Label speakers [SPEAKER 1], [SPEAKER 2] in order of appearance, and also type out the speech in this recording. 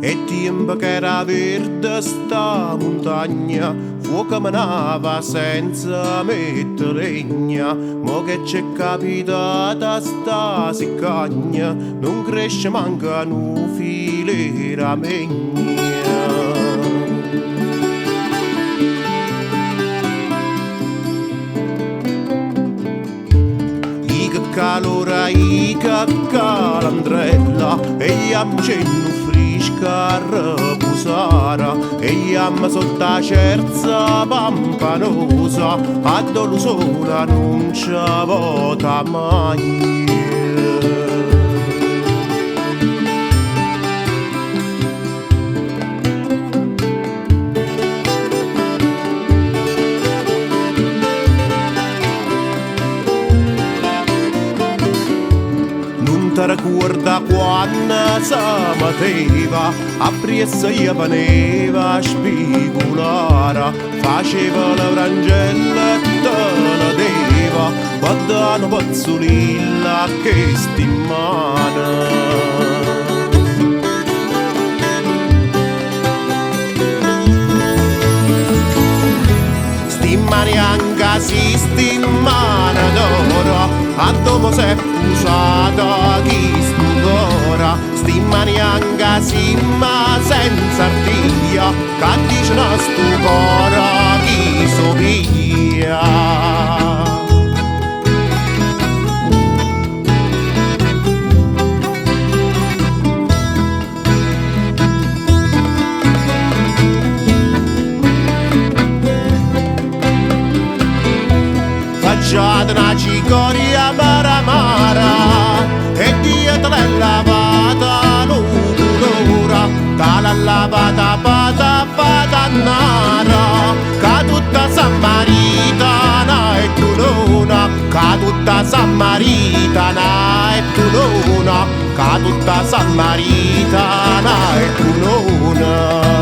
[SPEAKER 1] E tiempo che era verde sta montagna, fuoco menava senza mettere legna, mo che c'è capitata sta siccagna, non cresce manca nu filo ramegna. I che calore, i che calandrella, e iamcenno frisca a riposare, e iam sotto la cerza pampanosa, a dove sola non ci vota mai. Non ti ricorda quando si metteva, appresso io veniva a spigolare, faceva la frangella e te la deva, guardano pezzolilla che stimana. Stimani anche si stimana d'oro, a dopo si è pusata chi stupora. Stimani anche si ma senza artiglia, che dice una stupora chi sopiglia. Facciate una cicoria amara amara e Dio te l'ha lavata l'ora, te l'ha lavata pata pata nara, che tutta Samaritana e tu nona, che tutta Samaritana e tu nona, che tutta Samaritana e tu nona.